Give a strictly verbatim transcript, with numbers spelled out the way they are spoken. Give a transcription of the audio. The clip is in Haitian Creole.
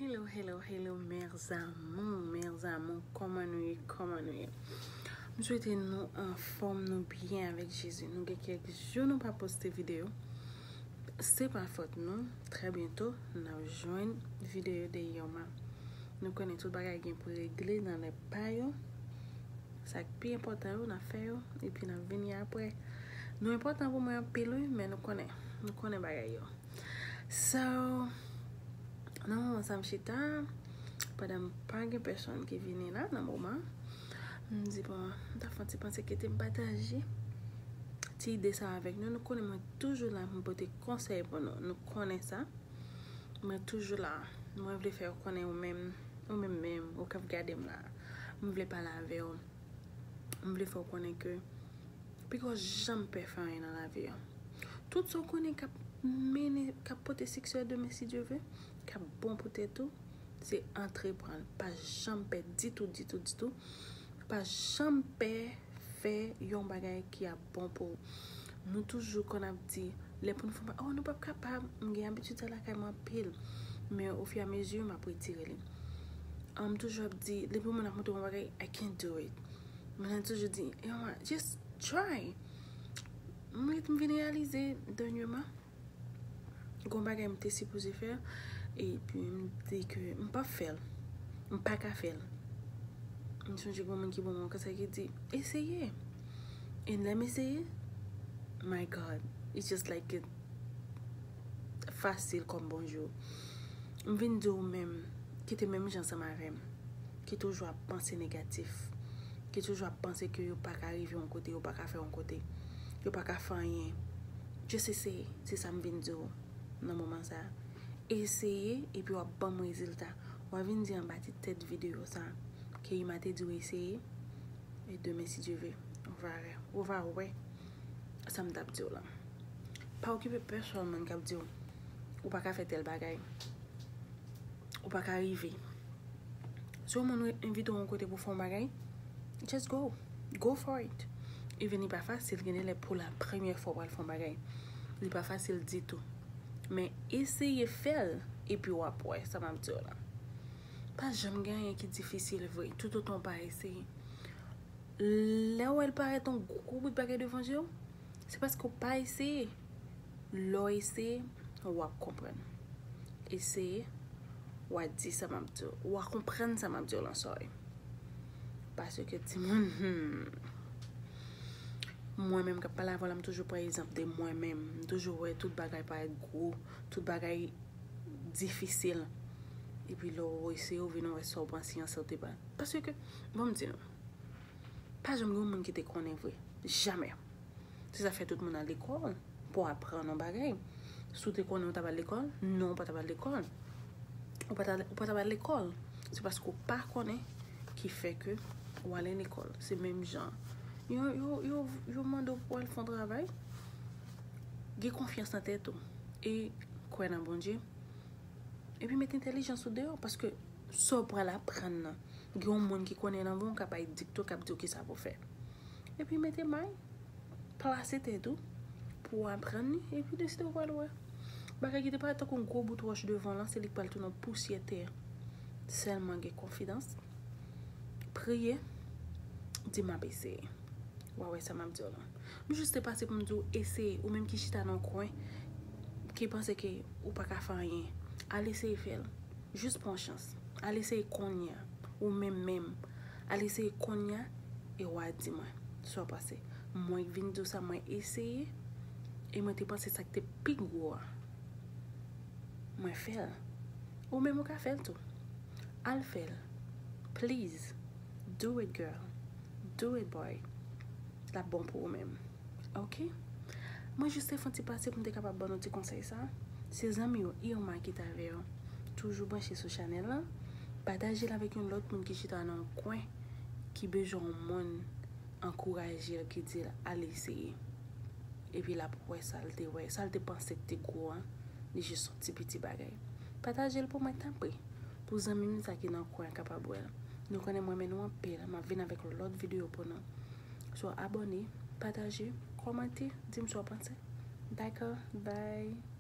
Hello, hello, hello, mes amours, mes amours, kòman nou ye, kòman nou ye? M swete nou anfòm, nou byen avèk Jezi. Nou gen kèk jou nou pa poste videyo. Se pa fòt nou, trè byento n ap jwenn videyo de Yoma. Nou konnen tout bagay gen pou regle nan lè pa yo. Sa k pi enpòtan yo, n ap fè yo, epi n ap vini apre. Nou enpòtan pou mwen anpil, wi, men nou konnen, nou konnen bagay yo. So, nan moman sa m chita, pandan m pa gen pèsonn ki vini la nan moman, m di bon, m ta fè yon ti panse kite m pataje ti ide sa avèk nou. Nou konnen mwen toujou la pou m pote konsèy pou nou. Nou konnen sa. Mwen toujou la. Mwen vle fè w konnen ou menm, ou menm menm, ou k ap gade m la. M vle pale avè w. M vle fè w konnen ke poko janm pè fè anyen nan lavi a. Tout sa w konnen k ap mennen, k ap pote siksè demen si Dye vle, k ap bon pou tèt ou, se antreprann. Pa janm pè ditou, ditou, ditou. Pa janm pè fè yon bagay ki ap bon pou ou. Nou toujou konn ap di, lè pou nou fè yon bagay, oh, nou p ap kapab. M gen abitid sa lakay mwen anpil. Men ofiramezi, m ap retire li. An, m toujou ap di, depi yon moun ap montre m yon bagay, I can't do it. Mwen toujou di, yo, just try. M ret, m vin reyalize dènyèman, gon bagay m te sipoze fè, epi m di ke m p ap fè l. M pa ka fè l. M sonje gon moun ki ban mwen yon konsèy ki di, eseye. E lè m eseye, my God, it's just like it fasil kòm bonjou. M vin di w menm, ki te menm jan ansanm avè m, ki toujou ap panse negatif, ki toujou ap panse ke yo pa ka rive yon kote, yo pa ka fè yon kote, yo pa ka fè anyen. Just eseye, se sa m vin di w nan moman sa a. Eseye, epi w ap ban m rezilta. W a vin di anba ti tèt videyo sa a, ke Ima te di w eseye, e demen, si Dye vle, ou va, ou va wè sa m t ap di w la. Pa okipe pèsonn moun k ap di w, ou pa ka fè tèl bagay. Ou pa ka rive. Si yon moun envite w yon kote pou fè yon bagay, just go. Go for it. Even li pa fasil, gen de lè pou la premyè fwa w pral fè yon bagay. Li pa fasil ditou. Men eseye fè l, epi w ap wè sa m ap di w la. Pa janm gen anyen ki difisil vre, toutotan w pa eseye. Lè w wè l parèt yon gwo bout bagay devan je w, se paske w pa eseye. Lè w eseye, w ap konprann. Eseye, w a di sa m ap di w. W a konprann sa m ap di w lan, sorry. Paske timoun, hmm, mwen menm k ap pale avè w la, m toujou pran egzanp de mwen menm. M toujou wè tout bagay parèt gwo, tout bagay difisil. Epi lè w eseye, w vin wè sa w panse an, sa w te pa. Paske, bon, m di nou, pa janm gen yon moun ki te konnen vre. Jamè. Se sa fè tout moun al lekòl pou aprann yon bagay. Si w te konnen, w t ap al lekòl? Non, w pa t ap al lekòl. Ou pa t al, ou pa t ap al lekòl. Se paske w pa konnen ki fè ke w ale lekòl. Se menm jan. Yo, yo, yo, yo mande w pou w al fè yon travay. Gen konfyans nan tèt ou. E kwè nan Bondye. Epi met entèlijans ou deyò, paske sa w pral aprann nan, gen yon moun ki konnen l anvan w k ap bay dikte w, k ap di w kisa pou w fè. Epi mete may, plase tèt ou pou w aprann li, epi deside w pral wè. Bagay ki te parèt tankou yon gwo bout wòch devan w lan, se li k pral tounen yon pousyè tè. Sèlman gen konfidans, priye, di m ap eseye. W a wè sa m ap di w lan. M jis te pase pou m di w eseye, ou menm ki chita nan yon kwen, ki panse ke ou pa ka fè anyen. Al eseye fè l. Jis pran yon chans. Al eseye kounye a. Ou menm menm. Al eseye kounye a e w a di mwen sa w panse. Mwen k vin di w sa, mwen eseye e mwen te panse sa k te pi gwo a. Mwen fè l. Ou menm ou ka fè l tou. Al fè l. Please. Do it, girl. Do it, boy. L ap bon pou ou menm. Ok? Mwen jis te fè yon ti pase pou m te kapab ban nou ti konsèy sa. Se zanmi w, Irma, ki t avè w. Toujou branche sou chanèl lan. Pataje l avèk yon lòt moun ki chita nan yon kwen, ki bezwen yon moun ankouraje l, ki di l al eseye. Epi l ap wè sa l te wè, sa l te panse k te gwo an, li jis yon ti piti bagay. Pataje l pou mwen, tanpri. Pou zanmi m sa ki nan kwen an kapab wè l. Nou konnen mwen renmen nou anpil, m ap vin avèk lòt videyo pou nou. So, abòne, pataje, kòmante, di m sa w panse. Dakò, bye.